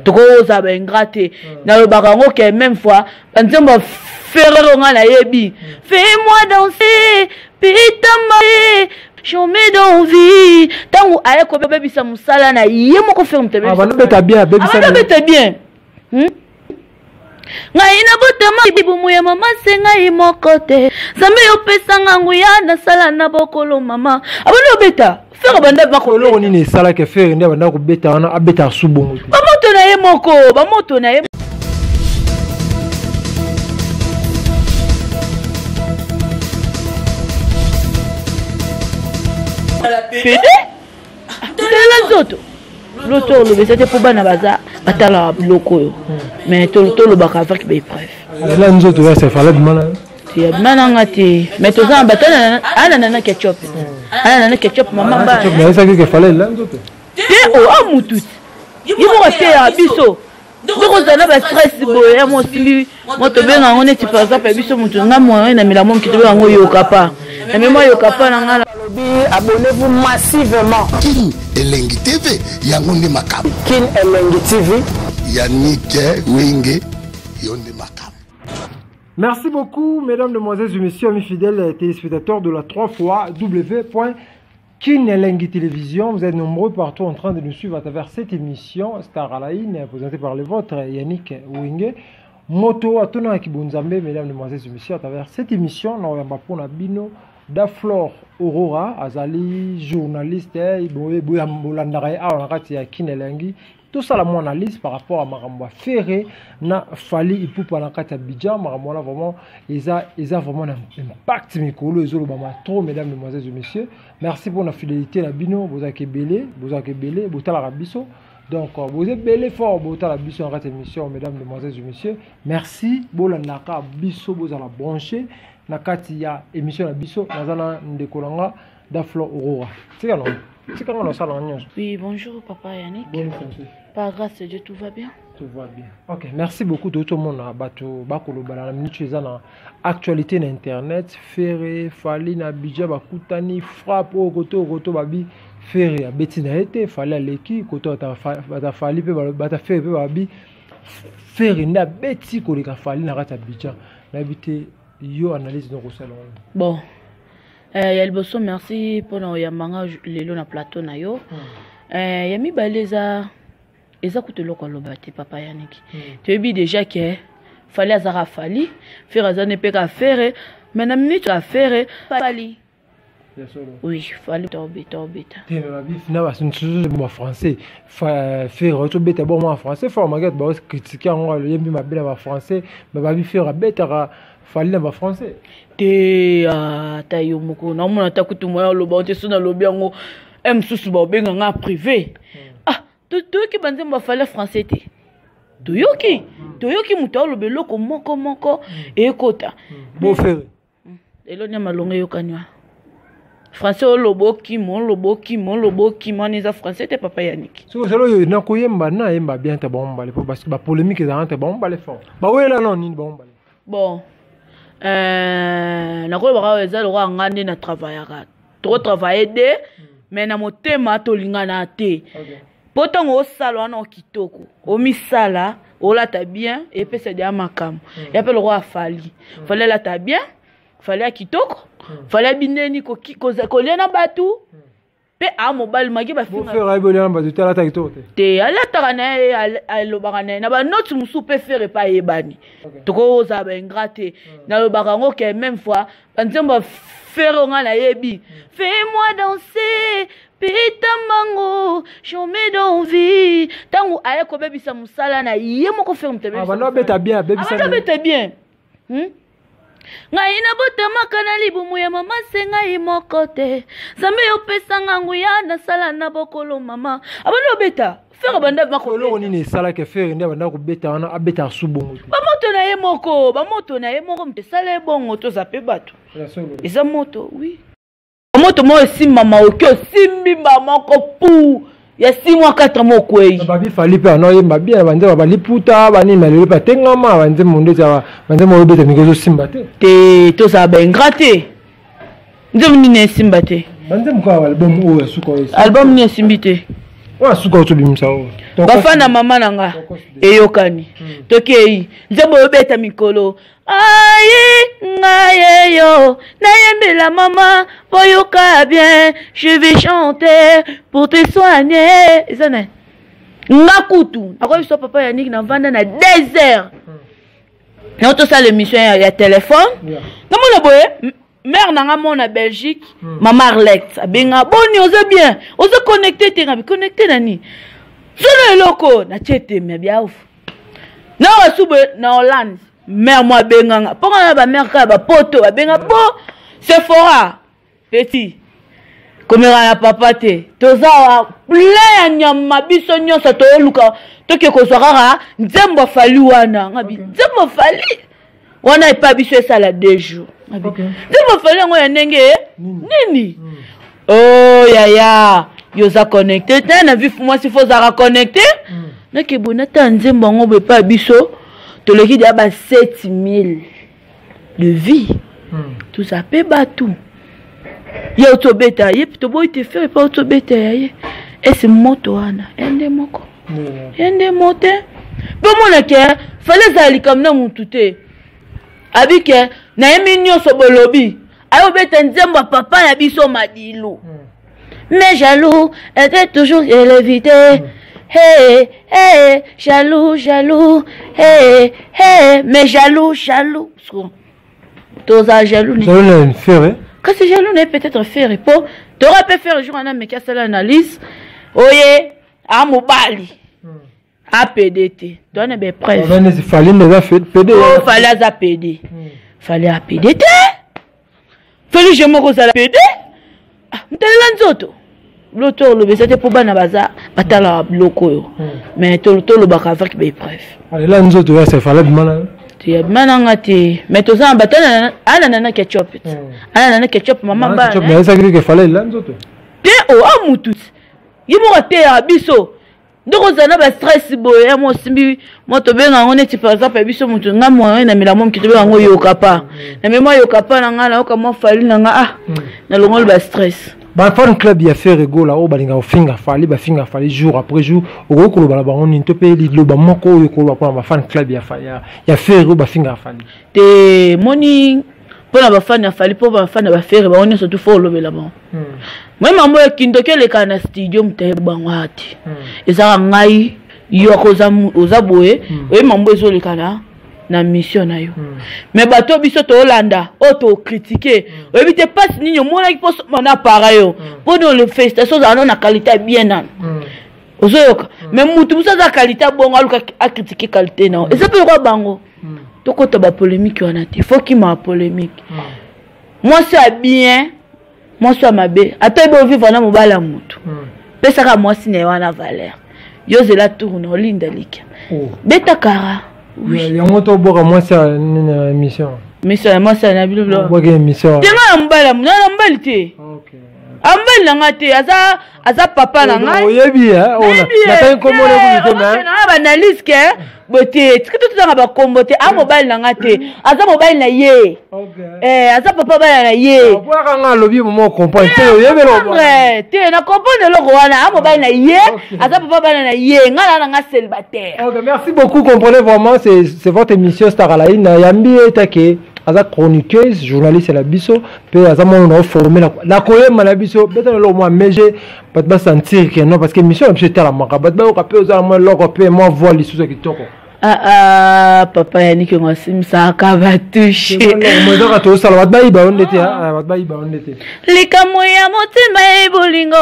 Tokozala baingrat te. Nalobaka yango ke même fois banzembo ya Ferrero nga nayebi. Fais-moi danser pitamba, jamais d'envie. Ntango aye kobebisa mosala na ye moko, Ferre moto abeta bien, abeta bien. Ngai nabotama libumu ya mama se ngai moko te. Nzambe yopesanga nguya nasala na bokolo mama. Abandi obeta, Ferre banda eloko nini esalaki Ferre nde abanda kobeta wana, abeta su bongo te? Bamoto na ye moko, bamoto na ye. Pede tala nzoto loto oloba eza te mpo bana baza batalaka biloko oyo, mais tolobaka avec baépreuve. Ela nzoto ya sefala bima na Te, abima nanga te, mais toza na bato ana nana ketchup, ana nana ketchup, mama mba. Nayesaki ke Fala ela nzoto. Te, o a mutu ye moko ateyaka biso. Soki ozala na bastress boye ya mosimbi mo, tobenga yango neti par exemple ya biso motu nga moyen na mela mo moki, tobenga yango yoka pa na memo, yoka pa na nga. Balobi abonnez-vous massivement. Kin Elengi TV, yango nde makambo. Kin Elengi TV. Yannick Wenge, yo nde makambo. Merci beaucoup, mesdames, demoiselles et messieurs, amis fidèles téléspectateurs de la 3 fois W. Kin Elengi Télévision. Vous êtes nombreux partout en train de nous suivre à travers cette émission Star à la Une, présentée par le vôtre Yannick Wenge. Moto atona kibonzambe, mesdames, demoiselles et messieurs, à travers cette émission, na pona bino Daflor Aurora, azali journaliste, bolandaka ye awa na kati ya Kin Elengi. Tosala mwa analyse par rapport à makambo ya Ferre na Fally Ipupa na kati ya Abidjan. Makambo wana vraiment eza vraiment na impact mikolo, ezolobama trop. Mesdames, demoiselles et messieurs, merci pour la fidélité na bino. Bozalaka ebele, bozalaka ebele, botalaka biso. Donc boza ebele fort, botala biso na kati ya émission. Mesdames, demoiselles et messieurs, merci, bolandaka biso, bozala branché na kati ya émission na biso. Naza na ndeko na nga Daflor Aurora. Tika na tika nga nasala nyonso. Oui, bonjour papa Yannick. Bonne santé. Par grâce de Dieu, tout va bien. Tout va bien. Ok, merci beaucoup. Totomona bato bakolobala na minute eza na actualité na internet. Ferre, Fally na Abidjan bakutani, frappe oyo koto oyo koto, babi Ferre abeti na ye te, Fally aleki koto, bata Fally mpe bata Ferre mpe babi Ferre nde abeti koleka Fally na kati ya Abidjan. Nayebi te, yo analyse nokosala wana? Bon, ya liboso, merci mpona oyamba nga lelo na plateau na yo. Ya mibale, eza kutu eloko aloba te, papa Yaniki. Toyebi déjà ke Fally azaka Fally, Ferre aza ne mpe ka Ferre, mais na minute ya Ferre, Fally, oui, Fally tobeta, obeta. Te, babi na basusu ba français, Ferre tobeta bon mwa français fort makete, bacritiquer yango, aloyembi mabe na bafrançais, mais babi Ferre abetaka Fally na bafrançais. Te, ata yo moko naomona ata kutu moya oloba te. So nalobi yango e mosusu baobenga nga privé. Ah, toyoki banzembo baFally français te, toyoki moto aoloba eloko moko moko ekota. Bo Ferre. Eloni ya malongo eyokani wana, français oloba okima, oloba okima, oloba okima, wana eza français te, papa Yaniki. Soki osala oyo nakoyemba, nayemba bien te bango mibale, po parce que bapolémique ezalaka te bango mibale fort. Bawela nano nini bango mibale? Bon, nakolobaka oyo eza lokola nga nde na travaillaka, tokotravaille de, mais na motema tolingana te, mpo ntango osala wana okitoko, omisala, olata bien, epesa deya makambo ya mpe lokola Fally. Fally alata bien, Fally ya kitoko, Fally abineni kolia na bato mpe a mobali maki. Bafinga kitoko te. Te, alataka na ye, alobaka na ye na banoti mosusu mpe Ferre mpe ayebani. Tokozala baingrat te. Nalobaka yango ke même fois banzembo ya Ferre nga nayebi. Fais-moi danser pita mbango, jamais d'envie. Ntango aye kobebisa mosala na ye moko, Ferre moto abeta bien. Abeta bien. Ngai nabotamaka na libumu ya mama se ngai moko te. Nzambe yopesanga nguya nasala na bokolo mama. Abandi obeta, Ferre banda. Eloko nini esalaki Ferre nde abanda kobeta wana, abeta su bongo te? Bamoto na ye moko, bamoto na ye moko moto esala ye bongo. Toza mpe bato, eza moto, oui, moto moko esimbama, oki osimbimba moko pu ya 6 mois, 4 mois, okwei. Babi Fally mpe ana oyemba bien na banzembo baliputa banini, malelo mpe atengama banzembo ndeti banzembo oyo obeta mingi ezosimba te. Te, tozala baingrat te. Nzembo nini esimba te? Banzembo kaka album oyo ya suka oyo. Album nini esimbi te? Oyo suka otobimisa oyo. Bafana mama na nga eyokani. Tokei nzembo oyobeta mikolo ayi ngai yo nayembela mama boyoka bien, je vais chanter pour te soigner. Eza na nga kutu nakoyi biso papa Yannick navanda na 2 heures na tosala émission ya téléphone. Namona boye mère na nga mona Belgique, mama Arlette abenga: "Boni, oza bien? Oza connecté te?" Ngabi: "Connecté na nini?" Solo eloko natie teme biaufu na wasu boye na Hollande. Mère mo abenganga mponga na bamère kaka bapoto babenga bo Sephora petit komeka na papa te. Toza awa plein ya nyama, biso nyonso toyoluka toke kozwa kaka nzembo a Fally wana. Ngabi: "Nzembo a Fally wana epa biso esala 2 jours." Ngabi: "Nzembo a Fally yango ya ndenge nini?" Oh yaya, yo oza connecté te na vie. Mwasi fo ozalaka connecté. Nake boye natala nzembo yango boye, epa biso toleki deya ba 7000 de vues. Toza mpe bato ye otobeta ye toboyi te Ferre epa otobeta ya ye ese moto wana ye nde moko ye nde mo te. Mpe omonake Fally ezala likambo na mutu te. Abike nayembi nyonso bolobi ayobeta nzembo ya papa na biso Madilu. Mais jaloux était toujours évité. Hey, hey, jaloux, jaloux, hey, hey, mais jaloux, jaloux. Toza jaloux. Jaloux na Ferre. Kasi jaloux na ye peut-être Ferre mpo toka mpe Ferre jour wana ameki asala analyse oye amobali apd te, toa na bapreuve. Fally nde eza PD. Oh, Fally aza PD. Fally apd te. Fally je moko ozala PD. Motalela nzoto bilo to oloba eza te mpo bana baza batalaka biloko oyo, mais tolobaka avec baépreuve. Alela nzoto ya Fally abima na Te, abima nanga te, mais toza na bato ana nana ketchup, ana nana ketchup mama bana. Ezaki ke Fally alela nzoto. Te, o a mutu ye moko ateyaka biso ndoko ozala na bastress boye ya mo osimbi mo tobenga yango neti par exemple ya biso motu nga moyen na mela mo moki tobenga yango yoka pa na mema yoka pa na nga nayoka mwa Fally na nga, ah, nalongoli bastress. Bafan club ya Ferre Gola oyo balingaka kofinga Fally, bafinga Fally jour après jour, okoki koloba na bango nini to mpe liloba moko oyo koloba mpona bafan club ya Ferre oyo bafingaka Fally? Te, moni mpona bafani ya Fally, mpo bafani ya baFerre bango nyonso tu fo olobela bango. Moi mambo ya kindoki elekaka na studio, moto ayeba bango aya te. Ezaka ngai yoko oza boye, oye mambo ezoleka na mission na yo. Mais bato biso toolanda oyo tocritiquer, oyebi te mpasi nini omonaki mpo soma na appareil oyo mponi ole. Félicitation, ozala nano na qualité ya bien nano ozoyoka. Mais mutu mosusu aza qualité bongo aluka acritiquer qualité na yo, eza mpe lokwa bango. Tokota bapolémique wana te, fo kima bapolémique. Mwasi ya bien, mwasi ya mabe, ata oyebi ovivre na mobali ya motu, pesaka mwasi na ye wana valeur. Yo ozela tour na olinda likia beta kara. Oui, yango tobwaka mwasi ya nini na émission. Mission ya mwasi na bilo. Obwaki émission. Te, nga na mobali, na mobali te, amobali na nga te, aza papa na ngai. Oyebi natangi komona ekutu te. Na baanalyse ke boye te, tiki totanga bakombo te. A mobali na nga te, aza mobali na ye, aza papa bana na ye. Obwaka nga alobi momo comprendre te, oyebi. Te, na comprendre eloko wana. A mobali na ye, aza papa bana na ye, nga na nga célibataire. Ok, merci beaucoup. Comprenez vraiment, c'est votre émission Star Alain. Yambi etake aza chroniqueuse, journaliste na biso mpe aza mwana na oforme na koyemba na biso. Beta lelo mwa mege bato basentir ke non, parce que émission na biso etalamaka, bato bayoka mpe oza na mwa eloko mpe mwa voix lisusu ya kitoko. Ah, ah, papa Yannick ngo asimisaka batushe. Ezaka tosala bato bayiba yo nde te, bato bayiba yo nde te. Likambo ya motema ebolingo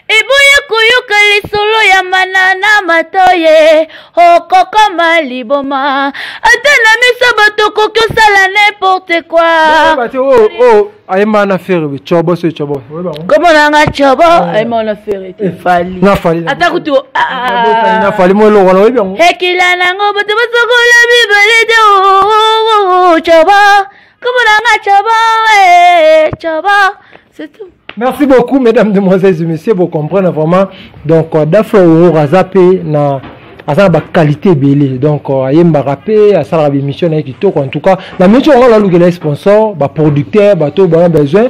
eboya koyoka lisolo ya manana matoye, okokoma liboma ata na miso bato okoki osala n'importe quoi. Ayemba na Ferre cobo so cobo. Kombo nanga cobo, ayemba na Ferre te, Fally. Na Fally. Ata kutu. Na Fally mo eloko wana oyebi yango. Ekila nango bato basokola mibale te. Cobo, kombo nanga cobo, cobo, c'est tout. Merci beaucoup, mesdames, demoiselles et messieurs. Vous comprenez vraiment. Donc, Daflo Aurora Zape, na aza na baqualité ebele. Donc ayembaka mpe asalaka bémission na ye kitoko. En tout cas, na mission yango nalukela ye sponsor, baproducteur, bato bana besoin.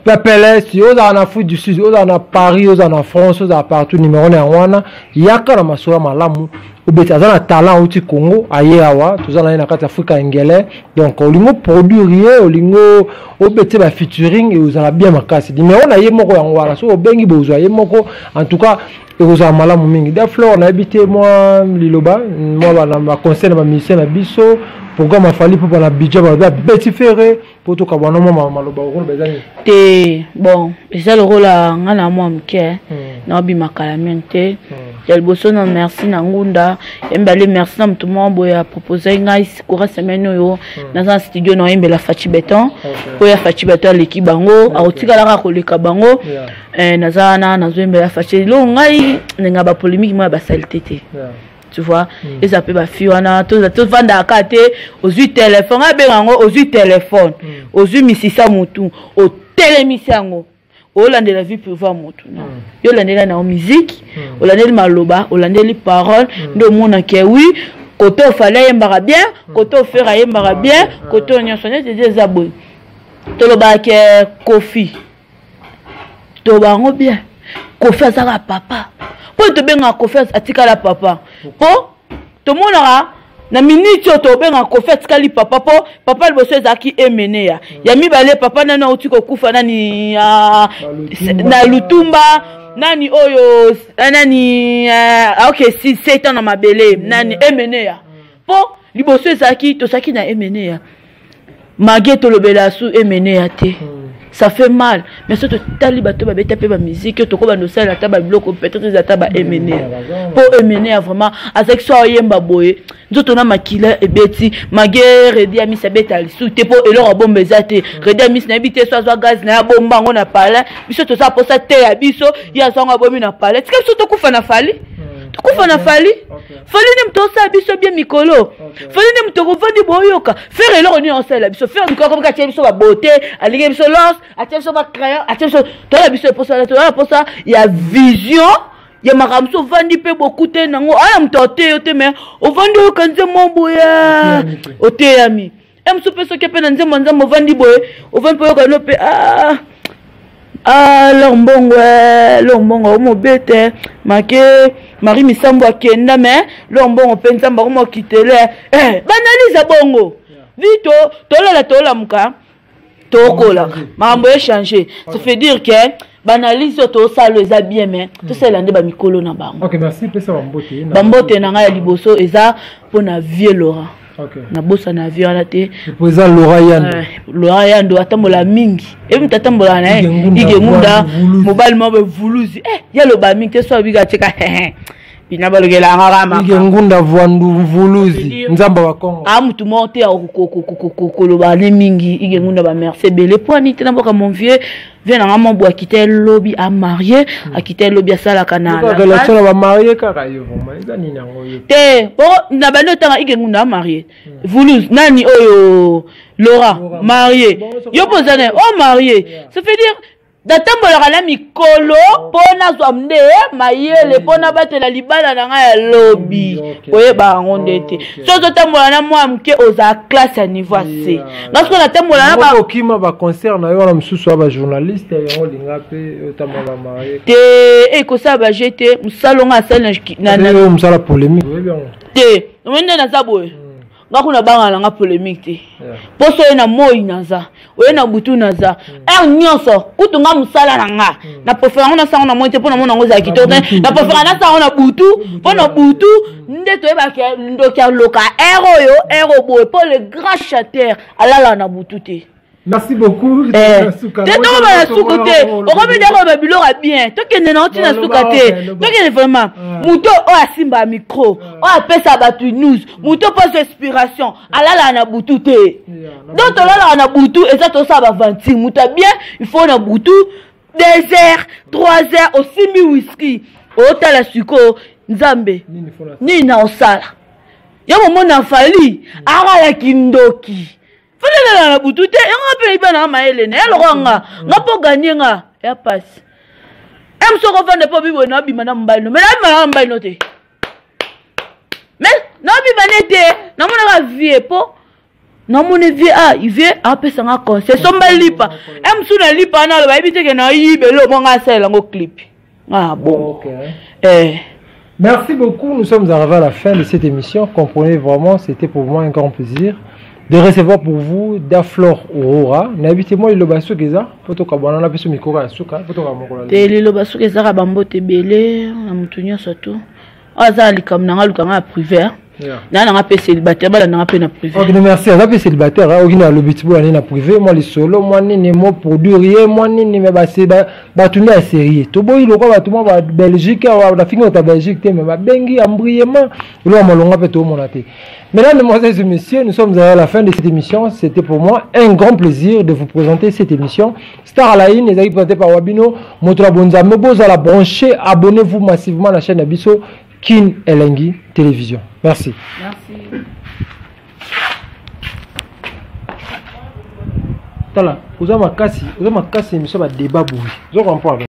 Pepele, si ozala na Afrique du Sud, ozala na Paris, ozala na France, ozala partout, numéro na yango wana, yaka na masolo ya malamu, obeti aza na talent auti Congo, aye awa, toza na ye na kati ya Afrika ya ngele, donc olingo produire ye, olingo obeti ba featuring et ozala bien makasi. Numéro na ye moko yango wana, so obengi bozwa ye moko, en tout cas ekozala malamu mingi. Da Flore nayebi te mwa liloba, mwa ba conseil na ba musicien na biso, programme afali mpo na budget balobi abeti Ferre po tokabwana mwa maloba okoloba eza nini te. Bon, eza lokola nga na mwa moke, naobima kala mingi te. Ya liboso na merci na ngunda, ya mibale merci na moto moko boye apropose ngai courant semaine oyo. Naza na studio, naoyembela Faci Beton, oyo ya Faci Beton aleki bango, akotikalaka koleka bango. Naza wana nazoyembela Faci. Eloko ngai ndenge bapolémique moko ya basalite te, tu vois. Eza mpe bafi wana tovandaka kaka te. Ozwi telefone, ngai abenga yango, ozwi telefone, ozwi misisa motu, otelemisi yango, olandela vie privée ya motu. Non, yo olandela nango musique, olandeli maloba, olandeli parole, nde omonake oui, kote ofali ayembaka bien, kote ofere ayembaka bien, kote oyo nyonso neti eza eza boye. Tolobaka ke Kofi, toloba yango bien, Kofi azaka papa, mpo tobengaka Kofi atikala papa, mpo tomonaka na miniti oyo tobengaka Kofi atikali papa, mpo papa liboso ezalaki Emeneya, ya mibale papa nani auti kokufa, nani na Lutumba, nani oyo nani, ok, si setan na mabele, nani, Emeneya, mpo liboso ezalaki tozalaki na Emeneya mage, tolobela su Emeneya te. Ça fait mal, mais so totali bato babeta mpe bamusike oyo tokobanda osalela ata babiloko, peut-être eza ata baemeneya, mpo Emeneya vraiment azalaki so ayemba boye, nzoto na makila ebeti mage. Redi Amisi abeta lisu te, mpo eloko abomba eza te. Redi Amisi nayebi te so azwa gaz na ye, abomba yango na palais. Biso toza mposa te ya biso, ye azwa yango abomi na palais. Tika biso tokufa na Fali, tokufa na Fali. Fali nde moto osala biso bien mikolo, Fali nde moto okovandi boyoka Fere eloko nini osalela biso. Fere mikolo akomika atie biso babote, alingi biso lance, atie biso bacrayon, atie biso toyala biso eposa, toyala posa ya vision ya makambo mosusu. Ovandi mpe bokute nango aya moto ateyo te, mais ovandi oyoka nzembo boye, oteyami e mosusu mpe soki mpe na nzembo ya Nzambe, ovandi boye, ovandi mpe oyoka no mpe ah, lor mbongo, lor mbongo omobete make Marie Misambo akenda, mais lor mbongo mpe Nzambe akomokitele banaliza bongo vi tolala tolamuka tokolaka makambo echange. Ça fait dire que baanalyse oyo tosala eza bien, mais tosalela nde bamikolo na bango. Ok, merci. Pesa bambote. Bambote na ngai ya liboso eza mpona vieux Laurent. Nabosana vieux wana te. Eza Laurent Yando. Laurent Yando atambola mingi, ebi moto atambolaka na ye. Ige Ngunda, mobali moko evuluzi, ye aloba mingi te, so abika atika bina balokelanga kama. Ige Ngunda Vwandu Mvuluzi, Nzamba wa Kongo. A mutu moko te koloba ne mingi. Ige Ngunda, bamerci ebele po ani te na mboka. Mon vieux, vieux nanga mo akita elobi, amarie, akita elobi, asalaka na relation na bamarie kaka ye, vraiment eza nini yango ye? Te, po na bandi otanga Ige Ngunda amarie, Vuluz nani oyo, Laura marie, yo mpo oza na o marie, ça veut dire natambolaka na mikolo mpo nazwa nde mayele mpo nabatela libala na ngai ya lobi. Oyeba yango nde te. So ozotambola na mwa moke, ozala classe ya niveau c. Nga soki natambola na okima baconcert na yo wana mosusu ya bajournaliste, yango olinga mpe otambola marie te, ekosala baje te. Mosala onga asali mosala polémique, oyebi yango. Te, omoi nde naza boye, nga kuna bangala nanga polémique te, mpo so oye na moi naza, oye na butu naza, heure nyonso kutu nga mosala na nga na préfère yango nasango na moi te, mpo na mona yango ezala kitoko te. Na préfère nasango na butu, mpo na butu nde toyebaka ndoki aloka heure oyo, heure boye, mpo le grand chanteur alalaka na butu te. Merci beaucoup. Te, tokoma na suku te, okomi nde koyeba biloko ya bien, tokende na ntina suka te, tokende vraiment. Moto oyo asimba micro, oyo apesa bato news, moto mposo inspiration, alalaka na butu te. Donc tolalaka na butu eza tosala baventure. Moto ya bien, il faut na butu 2 heures, 3 heures, osimbi whisky, otala sikoyo Nzambe nini na osala yo momona Fali akala kindoki. Fali na butu te, yango mpe nayebi nanga mayele na ye lokola nga nga mpo ganie nga ya pasi e mosu okofanda mpo biboye naobima na mobali no, mais naobima na mobali no te, mais naobima ne te, namonaka vie mpo. Namoni vie ah vie apesa nga conseil somba lipa e mosusu na lipa wana aloba yebi teke nayiba eloko moko nga asalela yango clip. Ah bon, okay. Eh. Merci beaucoup, nous sommes arrivés à la fin de cette émission. Comprenez vraiment, c'était pour moi un grand plaisir de recevoir pour vous Daflor Aurora. Nabitez-moi liloba suka eza po tokabwana na biso mikoro ya suka po tokamokola. Te liloba suka ezaka bambote ebele na moto nyonso tu. Aza likambo na nga luka nga ya privé. Na nanga mpe célibataire, bala nanga mpe na privé. Ok, merci. Aza mpe célibataire, oki na lobi tibo na privé, moi lisolo, moi nini, moi produire ye, moi nini, mais ba se ba bato nde ya sérieux. Toboyi lokwa bato mwa ba Belgique, awa na fingi ba Belgique te, mais babengi embrayement, eloko malonga mpe toomona te. Mesdames, Mesdemoiselles et Messieurs, nous sommes à la fin de cette émission. C'était pour moi un grand plaisir de vous présenter cette émission. Star à la une, ezalaki présenté par Wabino, Moto Bonzambe, bozala branché, abonnez-vous massivement à la chaîne Abisso, Kin Elengi Télévision. Merci. Merci. Tala, oza makasi, oza makasi émission ba débat boye. Ozo comprendre.